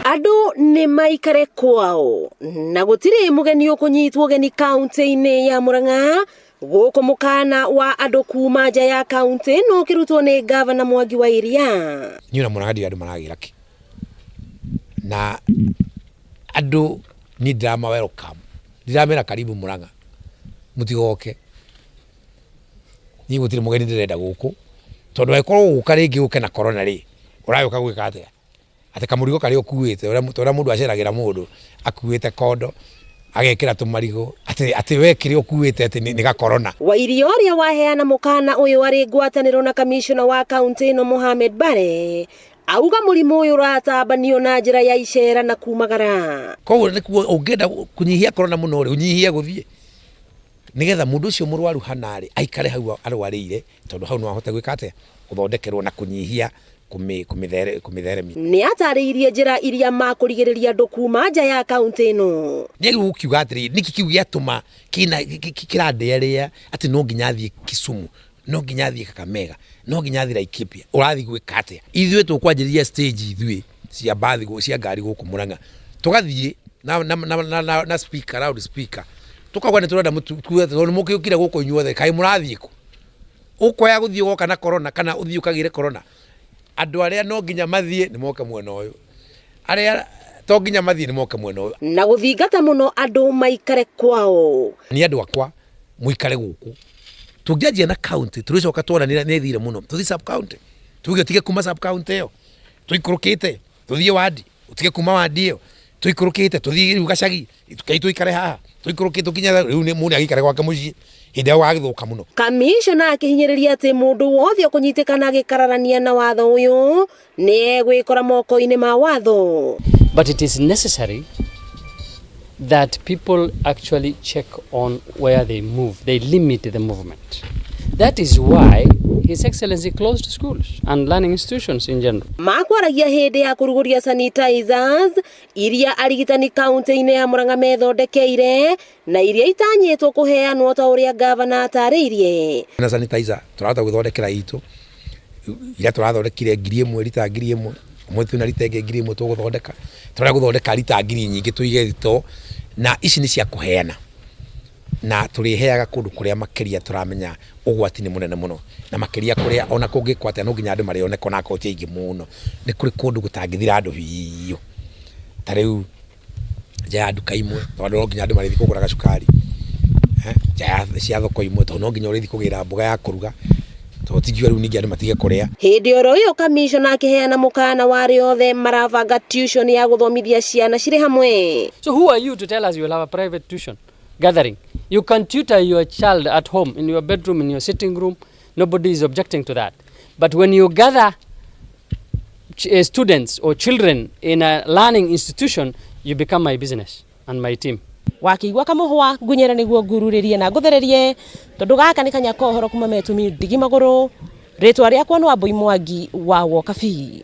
Andũ nĩ maikare kwao na gũtirĩ mũgeni ũkũnyitwo ũgeni kaunti-inĩ ya Murang'a. Gũkũ mũkana wa andũ kuma nja ya kaunti no ũkĩrutwo nĩ ngavana Mwangi wa Iria. Niĩ ona Murang'a ndiũĩ andũ maragĩra kĩ, na andũ niĩ ndirama welcome, ndiramera karibu Murang'a, mũtigoke. Niĩ gũtirĩ mũgeni ndĩrenda gũkũ, tondũ angĩkorwo ũgũka rĩngĩ ũke na corona rĩ, ũragĩũka gwĩka atĩa? Atĩ kamũrigo karĩa ũkuĩte, ta ũrĩa mũndũ aceragĩra mũndũ akuĩte kondo, agekĩra tũmarigũ, atĩ atĩ we kĩrĩa ũkuĩte atĩ nĩ ga corona. Wairia ũrĩa waheana mũkana ũyũ arĩ ngwatanĩro na kamishona wa kaunti ĩno Mohamed Bare auga mũrimũ ũyũ ũratambanio na njĩra ya icera na kumagara. Koguo nĩkuo ũngĩenda kũnyihia corona mũno rĩ, ũnyihie gũthiĩ nĩgetha mũndũ ũcio mũrwaru hana rĩ aikare hau arwarĩire, tondũ hau no ahote gwĩka atĩa, gũthondekerwo na kũnyihia kũmĩtheremia. Nĩ atarĩirie njĩra iria makũrigĩrĩria andũ kuma nja ya kaunti ĩno. Nĩ gũkiuga atĩrĩrĩ, nĩkĩ kĩu gĩatũma kĩrandĩarĩa atĩ no nginya thiĩ Kisumu, no nginya thiĩ Kakamega, no nginya thiĩ Laikipia, ũrathiĩ gwĩka atĩa? Ithuĩ tũkwanjĩrĩria stage ithuĩ cia mbathi cia ngari gũkũ Murang'a, tũgathiĩ na, na, na, na, na, na speaker, loud speaker, tũkauga nĩ tũrenda mũtue tondũ nĩ mũgĩũkire gũkũ inyuothe, kaĩ mũrathiĩ kũ? Ũkoya gũthiĩ ũgoka na corona kana ũthiĩ ũkagĩre corona? Andũ arĩa no nginya mathiĩ nĩ moke mwena ũyũ, arĩa to nginya mathiĩ nĩ moke mwena ũyũ. Na gũthingata mũno andũ maikare kwao. Nĩ andũ akwa mũikare gũkũ. Tũngĩanjia na county tũrĩcoka tuona nĩ ĩthire mũno, tũthiĩ sub county, tuge ũtige kuma sub county ĩyo tũikũrũkĩte tũthiĩ wandi, ũtige kuma wandi ĩyo tũikũrũkĩte tũthiĩ rĩu gacagi, kai tũikare haha tũikũrũkĩte tũkinye rĩu mũndũ agĩikare gwake mũciĩ hĩndĩ ĩrĩa gũgagĩthũka mũno. Kamishona akĩhinyĩrĩria atĩ mũndũ wothe ũkũnyitĩkana agĩkararania na watho ũyũ nĩ egwĩkora moko-inĩ ma watho. But it is necessary that people actually check on where they move. They limit the movement. That is why His Excellency closed schools and learning institutions in general. Makwaragia hĩndĩ ya kũrugũria sanitizers iria arigitani kaunti-inĩ ya Murang'a methondekeire na iria itanyĩtwo kũheanwo ta ũrĩa gavana atarĩirie. Na sanitizer tũrahota gwĩthondekera itũ iria tũrathondekire 1000, rita 1000, ũmũthĩ twĩna rita ĩngĩ 1000 tũgũthondeka, tũrenda gũthondeka rita ngiri nyingĩ tũige thitoo, na ici nĩ cia kũheana na tũrĩheaga kũndũ kũrĩa makĩria tũramenya ũgwati nĩ mũnene mũno, na makĩria kũrĩa ona kũngĩkwo atĩa no nginya andũ marĩoneka ona akorwo ti aingĩ mũno, nĩ kũrĩ kũndũ gũtangĩthira andũ biũ, ta rĩu nja ya nduka imwe, tondũ no nginya andũ marĩthiĩ kũgũra gacukari, nja cia thoko imwe, tondũ no nginya ũrĩthiĩ kũgĩra mboga ya kũruga, tondũ tingiuga rĩu ningĩ andũ matige kũrĩa. Hĩndĩ oro ĩyo kamishona akĩheana mũkana wa arĩa othe marabanga tuition ya gũthomithia ciana cirĩ hamwe. So who are you to tell us you will have a private tuition gathering? You can tutor your child at home, in your bedroom, in your sitting room. Nobody is objecting to that. But when you gather students or children in a learning institution, you become my business and my team. Wakĩigua kamũhwa ngunyĩra nĩguo ngururĩrie na ngũthererie, tondũ gaka nĩ kanya kohoro kuma metumi ndigi magũrũ. Rĩtwa rĩakwa nĩ Wambui Mwangi wa Wokabi.